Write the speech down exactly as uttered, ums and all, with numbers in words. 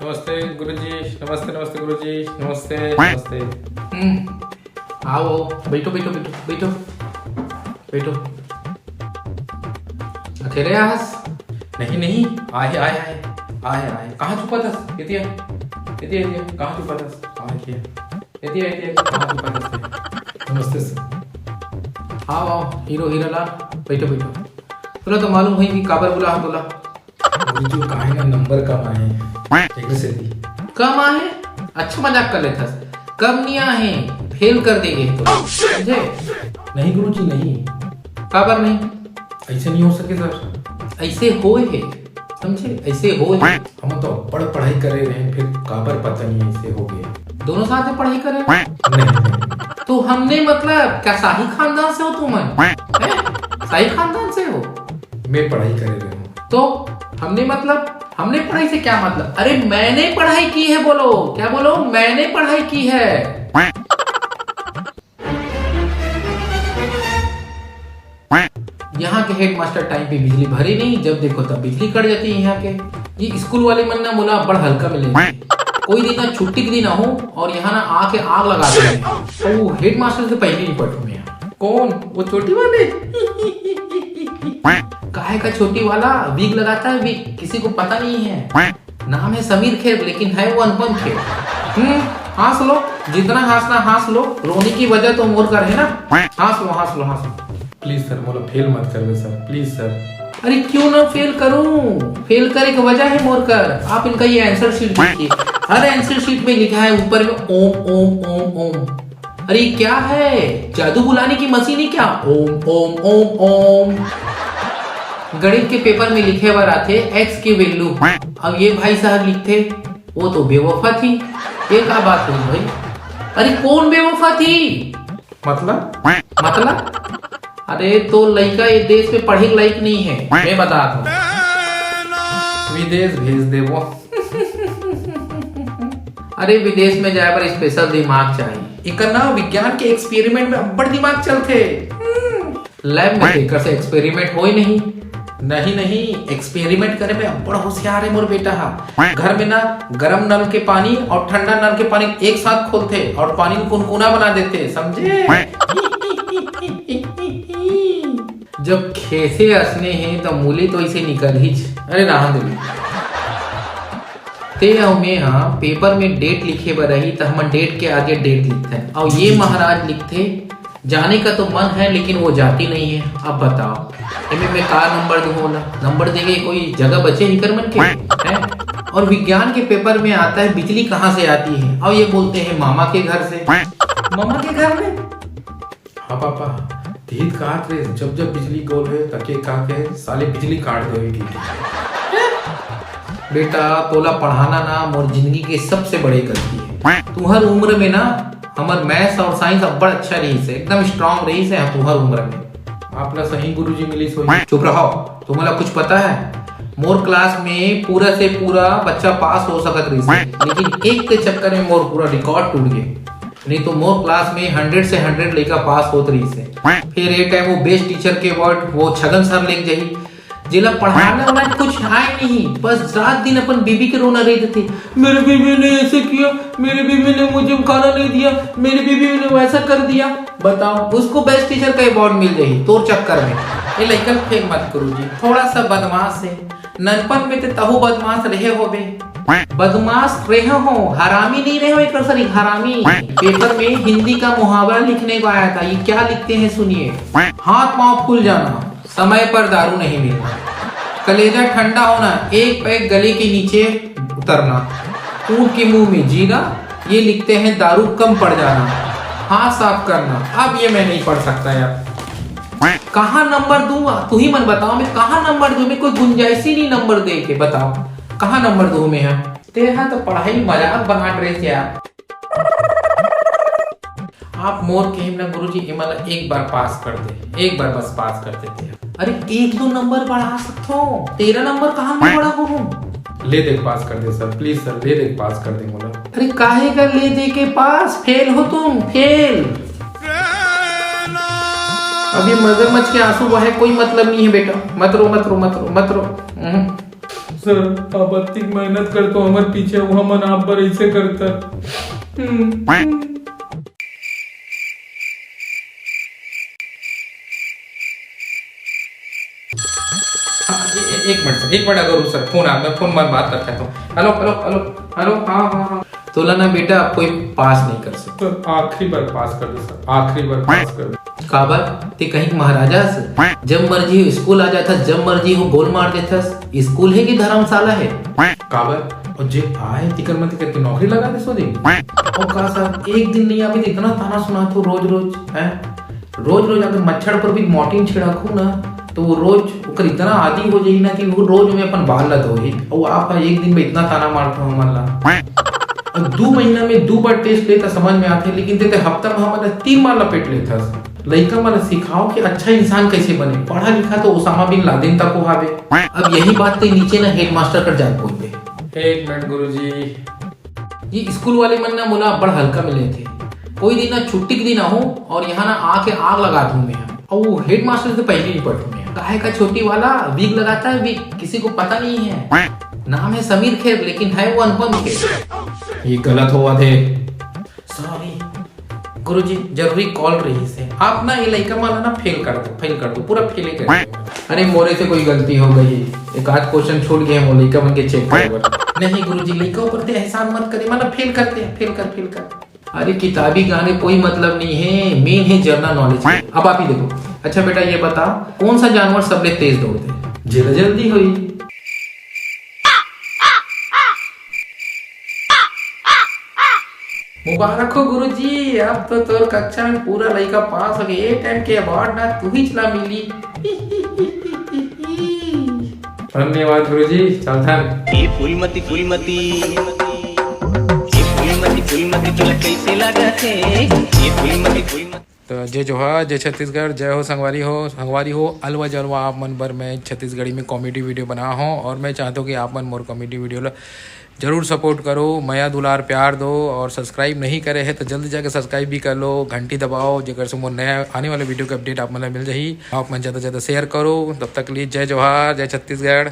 नमस्ते गुरुजी। नमस्ते, नमस्ते गुरुजी। नमस्ते, नमस्ते। हम्म, आओ, आओ, बैठो, बैठो, बैठो, बैठो, बैठो। अकेले आस? नहीं, नहीं, आए, आए, आए, आए, आए। कहाँ छुपा था? ये दिया, ये दिया, ये दिया। कहाँ छुपा था? आए, ये दिया, ये दिया। कहाँ छुपा था? नमस्ते सर। आओ, आओ, हीरो, हीरा लाल, बैठो, बैठो। तोला तो मालूम है कि काबर बुला हम तोला। गुरुजी, काहे ना नंबर कम आए, एकरे सेती। कम आए? अच्छा मजाक कर लेथस। कम नहीं आए, फेल कर देगे तो, समझे? नहीं गुरुजी, नहीं। काबर नहीं? ऐसे नहीं हो सके सर। ऐसे होए हे, समझे? ऐसे होए हे। हम तो बड़ पढ़ाई करे रहे, फिर काबर पता नहीं ऐसे हो गए। दोनों साथ में पढ़ाई करे? नहीं, नहीं। तो हमने मतलब क्या शाही खानदान से हो तुम? हैं? शाही खानदान से हो? मैं पढ़ाई करे रहे हूँ। तो हमने मतलब, हमने पढ़ाई से क्या मतलब? अरे मैंने पढ़ाई की है, बोलो। क्या बोलो? मैंने पढ़ाई की है। यहाँ के हेडमास्टर टाइम पे बिजली भरे नहीं, जब देखो तब बिजली कट जाती है यहाँ के। ये स्कूल वाले मन ना मोला बड़ हल्का में लेथे। कोई दिन ना छुट्टी के दिन आहूँ और यहाँ ना आके आग लगा देथे। तो वो हेडमास्टर से पहले निपटूँ मैं यहाँ। कौन? वो चोटी वाले? काहे का चोटी वाला? विग लगाता है, विग। किसी को पता नहीं है। नाम है समीर खेर, लेकिन है वो अनुपम खेर। हम्म, हंस लो, जितना हंसना हंस लो, रोने की वजह तो मोर कर है ना। हंस लो, हंस लो, हंस लो। प्लीज सर, मोला फेल मत करवे सर, प्लीज सर। अरे क्यों ना फेल करूं? फेल करे की वजह है मोर कर। आप इनका ये आंसर शीट देखिए, हर आंसर शीट में लिखा है ऊपर में ओम, ओम, ओम, ओम। अरे क्या है, जादू बुलाने की मशीन है क्या? ओम, ओम, ओम, ओम। गणित के पेपर में लिखे बर आथे एक्स के वैल्यू। अब ये भाई साहब लिखथे, वो तो बेवफा थी। ये का बात हुई भाई? अरे कौन बेवफा थी? मतलब? मतलब? अरे तो लइका ये देश में पढ़े के लायक नहीं है, मैं बता दूं। विदेश भेज देबो। अरे विदेश में जाए बर स्पेशल दिमाग चाहिए। एकर ना विज्ञान के एक्सपेरिमेंट में अब्बड़ दिमाग चलथे। लैब में एकर से एक्सपेरिमेंट होई नहीं। नहीं, नहीं, एक्सपेरिमेंट करे में अब्बड़ होशियार है मोर बेटा हा। घर में ना गरम नल के पानी और ठंडा नल के पानी एक साथ खोलथे और पानी को कुनकुना बना देथे, समझे? जब खेसे असने हे त मूली तो इसे निकल ही। अरे रहा दे। ते अउ में हा पेपर में डेट लिखे बर रही त हमन डेट के आगे डेट लिखथन। अउ ये महाराज लिखथे, जाने का तो मन है लेकिन वो जाती नहीं है। अब बताओ, एमे मैं का नंबर दूं ओला? नंबर देके कोई जगह बचे ही कर मन के? हैं? और विज्ञान के पेपर में आता है बिजली कहाँ से आती है, और ये बोलते हैं मामा के घर से। मामा के घर में? हाँ पापा, तीत कहा थे, जब जब बिजली गोल है तके कहा के साले बिजली काट दे। बेटा, तोला पढ़ाना ना मोर जिंदगी के सबसे बड़े गलती है। तुहर उम्र में ना हमर मैथ्स और साइंस अब्बड़ अच्छा रहिस है, एकदम स्ट्रांग रहिस है तुहर उम्र में। आप ना सही गुरुजी मिलिस होही। चुप रहो, तुमला कुछ पता है? मोर क्लास में पूरा से पूरा बच्चा पास हो सकत रहिस है, लेकिन एक के चक्कर में मोर पूरा रिकॉर्ड टूट गए। नहीं तो मोर क्लास में हंड्रेड से हंड्रेड लइका पास होत रहिस है। फिर ए टाइम वो बेस्ट टीचर के अवार्ड वो छगन सर लेके जाही, जेला पढ़ाना वाला कुछ आए नहीं, बस रात दिन अपन बीबी के रोना रही देथे। मेरे बीबी ने ऐसे किया, मेरे बीबी ने मुझे खाना नहीं दिया, मेरे बीबी ने वैसा कर दिया। बताओ, उसको बेस्ट टीचर का अवार्ड मिल जाही तोर चक्कर में। ये लइका फेल मत करो जी, थोड़ा सा बदमाश है। ननपन में ते तहू बदमाश रहे होबे। बदमाश रहे हो, हरामी नहीं रहे हो, एक सर हरामी। पेपर में हिंदी का मुहावरा लिखने को आया था, ये क्या लिखते हैं सुनिए। हाथ पांव फूल जाना, समय पर दारू नहीं मिलना, कलेजा ठंडा होना, एक पैग गले के नीचे उतरना, ऊंट के मुंह में जीना, ये लिखते हैं दारू कम पड़ जाना, हाथ साफ करना। अब ये मैं नहीं पढ़ सकता यार। कहाँ नंबर दूं? तू ही मन बताओ, मैं कहाँ नंबर दूं? मैं कोई गुंजाइश ही नहीं नंबर दे के, बताओ कहाँ नंबर दूं मैं? हाँ, तेहा तो पढ़ाई मजाक बनात रहे यार। आप मोर कहिम ना गुरुजी, एमन ला एक बार पास कर दे, एक बार बस पास कर देते हैं। अरे एक दो नंबर बढ़ा सकथो, तेरा नंबर कहाँ मैं बढ़ा करूँ? ले दे पास कर दे सर, प्लीज सर, ले दे पास कर दे मोला। अरे काहे का ले दे के पास? फेल हो तुम, फेल। अभी मगरमच्छ के आंसू बहे कोई मतलब नहीं है बेटा, मत रो, मत रो, मत रो, मत रो। हम्म। सर, आप अतिक मेहनत करथो हमर पीछे, वो हमन आप बर ऐसे करता। हम्म। हाँ, ए-, ए-, एक मिनट सर, एक मिनट, अगर सर फोन आ, मैं फोन में बात करता हूँ। हेलो, हेलो, हेलो, हेलो, हाँ, हाँ, हाँ। तोला ना बेटा, अब कोई पास नहीं कर सकता। सर, आखिरी बार पास कर दो सर, आखिरी बार पास कर दो। काबर? ते कहीं महाराजा हस? जब मर्जी हो स्कूल आ जाथस, जब मर्जी हो गोल मार देथस। स्कूल है कि धर्मशाला है? काबर? और जे आए तिकर मत करके नौकरी लगा दे सो दे। और का सर, एक दिन नहीं आवे तो इतना ताना सुनाथो रोज रोज, हैं? रोज रोज अगर मच्छर पर भी मॉर्टिन छिड़कहू ना, तो वो रोज ओकर इतना आदी हो जाही ना कि वो रोज में अपन बाल ला धोही। और आप एक दिन में इतना ताना मारथो हमन ला। और दू महीना में दू बार टेस्ट लेता समझ में आथे, लेकिन ते, ते हफ्ता में हमन ला तीन बार लपेट लेथस। लइका मन ला सिखाओ कि अच्छा इंसान कैसे बने। पढ़ा लिखा तो ओसामा बिन लादेन तक हो हावे। अब यही बात ते नीचे ना हेडमास्टर कर जाके बोल दे। एक मिनट गुरुजी। ये स्कूल वाले मन ना मोला बड़ हल्का में लेथे। कोई दिन ना छुट्टी के दिन आहूं और यहाँ ना आके आग लगा दूं मैं। और वो हेडमास्टर से पहले नहीं पढ़ूं मैं। काहे का छोटी वाला विग लगाता है, विग, किसी को पता नहीं है। नाम है समीर खेर, लेकिन है वो अनुपम खेर। ये गलत होवत हे। सॉरी गुरुजी, जरूरी कॉल रहिस हे। आप ना ये लइका मन ला ना फेल कर दो, फेल कर दो, पूरा फेल कर दो। अरे मोरे से कोई गलती हो गई, एक आध क्वेश्चन छूट गए हे, वो लइका मन के चेक करे बर। नहीं गुरुजी, लइका ऊपर ते एहसान मत करे, मतलब फेल करते हैं, फेल कर, फेल कर। अरे किताबी ज्ञान के कोई मतलब नहीं है, मेन है जनरल नॉलेज। अब आप ही देखो। अच्छा बेटा ये बता, कौन सा जानवर सबले तेज दौड़थे? जेला जल्दी होई। मुबारक हो गुरुजी, अब तो तोर कक्षा में पूरा लइका पास हो गए। ए टाइम के अवार्ड ना तू ही चला मिली। धन्यवाद गुरुजी, चलथन। ए फूलमती, फूलमती, ए फूलमती, फूलमती, तोला कैसे लागत हे? ए फूलमती, फूलमती। तो जय जोहार, जय छत्तीसगढ़, जय हो संगवारी हो, संगवारी हो, अलवा जलवा आप मन बर मैं छत्तीसगढ़ी में कॉमेडी वीडियो बना हूँ और मैं चाहता हूँ कि आप मन मोर कॉमेडी वीडियो ला जरूर सपोर्ट करो, मया दुलार प्यार दो और सब्सक्राइब नहीं करे है तो जल्दी जाके सब्सक्राइब भी कर लो, घंटी दबाओ, जेकर से मोर नया आने वाले वीडियो के अपडेट आप मन ला मिल जाही। आप मन ज़्यादा से ज़्यादा शेयर करो। तब तक के लिए जय जोहार, जय छत्तीसगढ़।